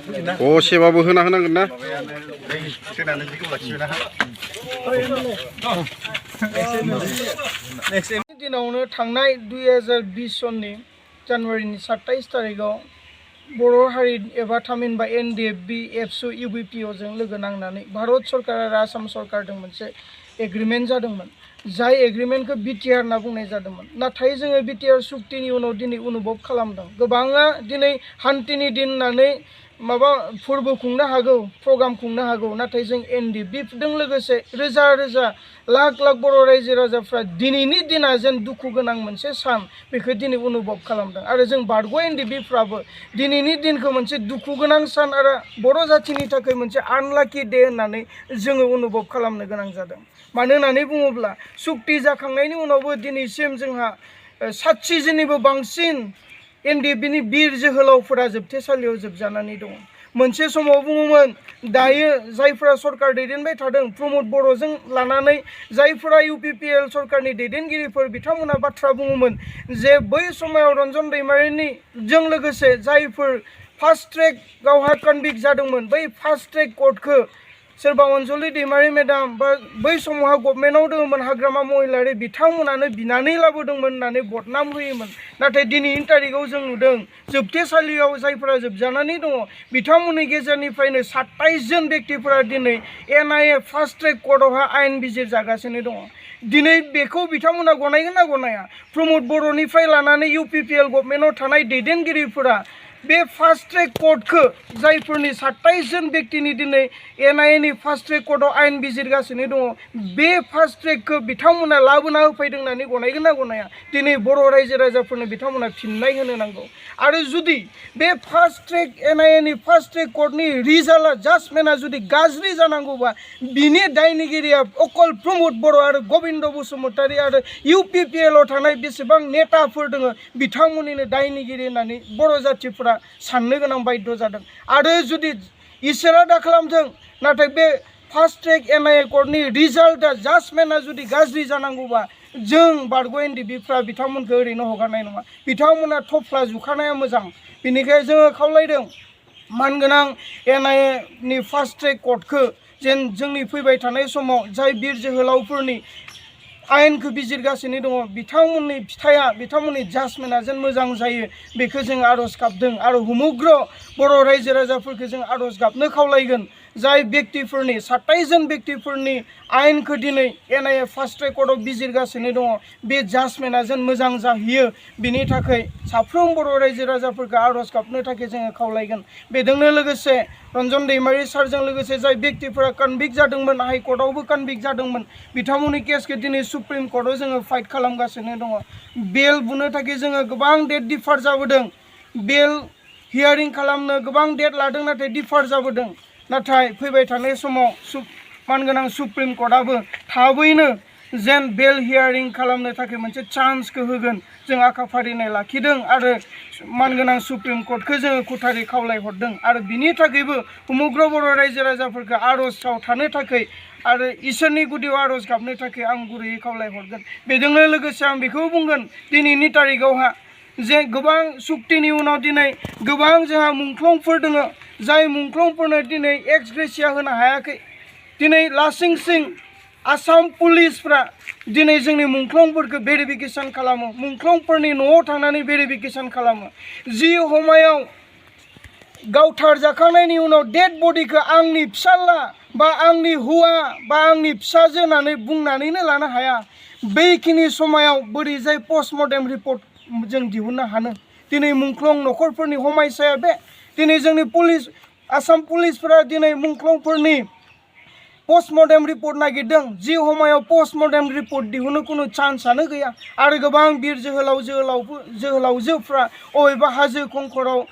असेबाबो होना होनांगोन ना दिनावनो थांनाय 2020 सननि जानुवारिनि 27 तारिखआव बर' हारि एबा थामहिनबा NDFB S UBPO जों लोगो नांनानै भारत सरकार आरो आसाम सरकारजों मोनसे एग्रीमेंट जादोंमोन जाय एग्रीमेंटखौ BTR होनना बुंनाय जादोंमोन नाथाय जोङो BTR सुक्तिनि उनाव दिनै अनुभव खालामदों गोबाङा दिनै हान्थिनि दिन होननानै माबा फोरबो खुंनो हागौ प्रग्राम खुंनो हागौ नाथाय जों NDFB लोगोसे रोजा रोजा लाख लाख बर' रायजो राजाफ्रा दिनैनि दिना जेन दुखु गोनां मोनसे सान बेखौ दिनै अनुभव खालामदों आरो जों बारग' NDFBफ्राबो दिनैनि दिनखौ मोनसे दुखु गोनां सान आरो बर' जाथिनि थाखाय मोनसे आनलाकि डे होननानै जोङो अनुभव खालामनो गोनां जादों मानो होननानै बुङोब्ला सुक्ति जाखांनायनि उनावबो दिनैसिम जोंहा 700 जननिबो बांसिन NDFBनि बिर जोहोलावफोरा जोबथेसालियाव जोबजानानै दङ मोनसे समाव बुङोमोन दायो जायफोरा सरकार दैदेनबाय थादों प्रमद बर'जों लानानै जायफोरा UPPL सरकारनि दैदेनगिरिफोर बिथांमोना बाथ्रा बुङोमोन जे बै समाव रन्जन दैमारिनि जों लोगोसे जायफोर फास्ट ट्रेक गावहा कनभिक्ट जादोंमोन बै फास्ट ट्रेक कर्टखौ सोरबा अनजलि दैमारि मेडाम बा बै समावहा गभर्नमेन्टआव दङमोन हाग्रामा महिलारि बिथांमोनानो बिनानै लाबोदोंमोन होननानै बदनाम होयोमोन नाथाय दिनैनि तारिखआव जों नुदों जोबथेसालियाव जायफोरा जोबजानानै दङ बिथांमोननि गेजेरनिफ्रायनो 27 जन व्यक्तिफोरा दिनै NIA फास्ट ट्रेक कर्टआवहा आयेन बिजिर जागासिनो दङ दिनै बेखौ बिथांमोना गनायगोन ना गनाया प्रमद बर'निफ्राय लानानै UPPL गभर्नमेन्टआव थानाय दैदेनगिरिफोरा बे फास्ट ट्रेक कर्टखौ जायफोरनि 27 जन व्यक्तिनि दिनै NIA फास्ट ट्रेक कर्टआव आयेन बिजिरगासिनो दङ बे फास्ट ट्रेकखौ बिथांमोना लाबोना होफैदों होननानै गनायगोन ना गनाया दिनै बर' रायजो राजाफोरनो बिथांमोना फिननाय होनो नांगौ आरो जुदि बे fast track NIA fast track कर्टनि रिजाल्टआ जाजमेन्टआ जुदि गाज्रि जानांगौबा बिनि दायनिगिरिया अकल प्रमद बर' आरो गोबिndo बसुमतारी आरो UPPLआव थानाय बेसेबां नेताफोर दङ बिथांमोननिनो दायनिगिरि होननानै बर' जाथिफोरा साननो गोनां बाध्य जादों आरो जुदि इसोरा दा खालामथों नाथाय बे फास्ट ट्रेक NIA कर्टनि रिजाल्टआ जाजमेन्टआ जुदि गाज्रि जानांगौबा जों बारग' NDFBफ्रा बिथांमोनखौ ओरैनो हगारनाय नङा बिथांमोना थफ्ला जुखानाया मोजां बेनिखायनो जोङो खावलायदों मानगोनां NIA फास्ट ट्रेक कर्टखौ जेन जोंनि फैबाय थानाय समाव जाय बिर जोहोलावफोरनि आयेनखौ बिजिरगासिनो दङ बिथांमोननि फिथाइया बिथांमोननि जाजमेन्टआ जेन मोजां जायो बेखौ जों आर'ज गाबदों आरो हुमुग्र बर' रायजो राजाफोरखौ जों आर'ज गाबनो खावलायगोन जाय व्यक्तिफोरनि 27 जन व्यक्तिफोरनि आयेनखौ दिनै NIA फास्ट ट्रेक कर्टआव बिजिरगासिनो दङ बे जाजमेन्टआ जेन मोजां जाहैयो बिनि थाखाय साफ्रोम बर' रायजो राजाफोरखौ आर'ज गाबनो थाखाय जोङो खावलायगोन बेजोंनो लोगोसे रन्जन दैमारि सारजों लोगोसे जाय व्यक्तिफोरा कनभिक्ट जादोंमोन हाइकर्टआवबो कनभिक्ट जादोंमोन बिथांमोननि केसखौ दिनै सुप्रिम कर्टआव जोङो फाइट खालामगासिनो दङ बेल बुनो थाखाय जोङो गोबां डेट डिफार जाबोदों बेल हियारिं खालामनो गोबां डेट लादों नाथाय डिफार जाबोदों नाथाय फैबाय थानाय समाव मानगोनां सुप्रिम कर्टआबो थाबैनो जेन बेल हियारिं खालामनो थाखाय मोनसे चान्सखौ होगोन जों आखा फारिनाय लाखिदों आरो मानगोनां सुप्रिम कर्टखौ जोङो खुथारि खावलायहरदों आरो बिनि थाखायबो उमुग्र बर' रायजो राजाफोरखौ आर'जआव थानो थाखाय आरो इसोरनि गुदियाव आर'ज गाबनो थाखाय आं गुरैयै खावलायहरगोन बेजोंनो लोगोसे आं बेखौ बुंगोन दिनैनि तारिखआवहा जे गोबां सुक्तिनि उनाव दिनै गोबां जोंहा मुंख्लंफोर दङ जाय मुंख्लंफोरनो दिनै एक्स ग्रेसिया होनो हायाखै दिनै लासिं सिं आसाम पुलिसफ्रा दिनै जोंनि मुंख्लंफोरखौ भेरिफिकेसन खालामो मुंख्लंफोरनि न'आव थांनानै भेरिफिकेसन खालामो जि हमायाव गावथार जाखांनायनि उनाव डेड बडिखौ आंनि फिसाला बा आंनि हौवा बा आंनि फिसाजो होननानै बुंनानैनो लानो हाया बेखिनि समायाव बोरैजाय पस्टमर्टेम रिपर्ट जों दिहुननो हानो दिनै मुंख्लं न'खरफोरनि हमायसाया बे दिनै जोंनि पुलिस आसाम पुलिसफोरा दिनै मुंख्लंफोरनि पस्टमर्टेम रिपर्ट नागिरदों जि हमायाव पस्टमर्टेम रिपर्ट दिहुननो कुनु चान्सआनो गैया आरो गोबां बिर जोहोलावजोफ्रा अबेबा हाजो खंखराव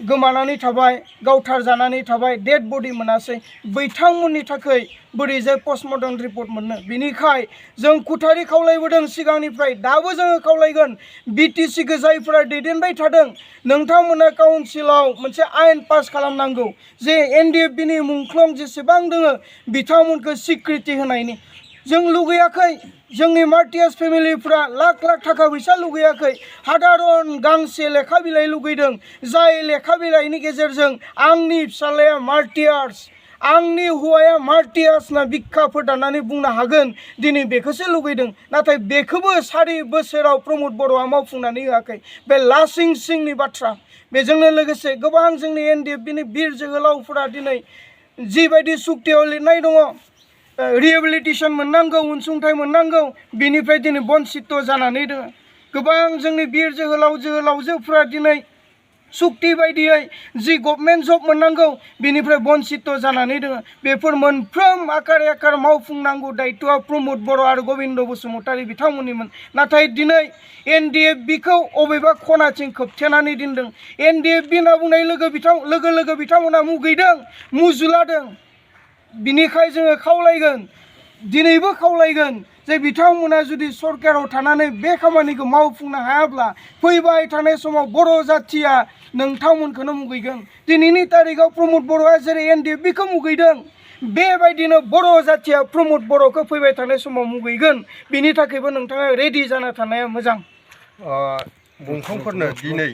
गोमानानै थाबाय गावथार जानानै थाबाय डेड बडि मोनासै बिथांमोननि थाखाय बोरैजाय पस्टमर्टेम रिपर्ट मोननो बिनिखाय जों खुथारि खावलायबोदों सिगांनिफ्राय दाबो जोङो खावलायगोन BTCखौ जायफोरा दैदेनबाय थादों नोंथांमोना काउन्सिलाव मोनसे आयेन पास खालामनांगौ जे NDFBनि मुंख्लं जेसेबां दङ बिथांमोनखौ सिक्रिटि होनायनि जों लुगैयाखै जोंनि मार्टियास फेमिलिफ्रा लाख लाख थाखा फैसा लुगैयाखै साधारन गांसे लेखा बिलाइ लुगैदों जाय लेखा बिलाइनि गेजेरजों आंनि फिसालाया मार्टियास आंनि हौवाया मार्टियास ना बिखा फोदाननानै बुंनो हागोन दिनै बेखौसो लुगैदों नाथाय बेखौबो 4 बोसोराव प्रमद बर'आ मावफुंनानै होआखै बे लासिं सिंनि बाथ्रा बेजोंनो लोगोसे गोबां जोंनि एनडिएफबिनि बिर जोहोलावफोरा दिनै जिबायदि सुक्तियाव लिरनाय दङ रिहेबिलिटेसन मोननांगौ अनसुंथाइ मोननांगौ बिनिफ्राय दिनै बन्सित जानानै दङ गोबां जोंनि बिर जोहोलावजोफोरा दिनै सुक्ति बायदियै जि गभर्नमेन्ट जब मोननांगौ बिनिफ्राय बन्सित जानानै दङ बेफोर मोनफ्रोम आकार मावफुंनांगौ दायित्वआ प्रमद बर' आरो गोबिन्द बसुमतारी बिथांमोननिमोन नाथाय दिनै एनडिएफबिखौ अबेबा खनाथिं खोबथेनानै दोनदों एनडिएफबि होनना बुंनाय लोगो बिथांमोना मुगैदों मुजुलादों बिनिखाय जोङो खावलायगोन दिनैबो खावलायगोन जे बिथांमोना जुदि सरकाराव थानानै बे खामानिखौ मावफुंनो हायाब्ला फैबाय थानाय समाव बर' जाथिया नोंथांमोनखौनो मुगैगोन दिनैनि तारिखाव प्रमद बर'आ जेरै एनडिएफबिखौ मुगैदों बेबायदिनो बर' जाथिया प्रमद बर'खौ फैबाय थानाय समाव मुगैगोन बिनि थाखायबो नोंथाङा रेडि जाना थानाया मोजां दंफांफोरनो दिनै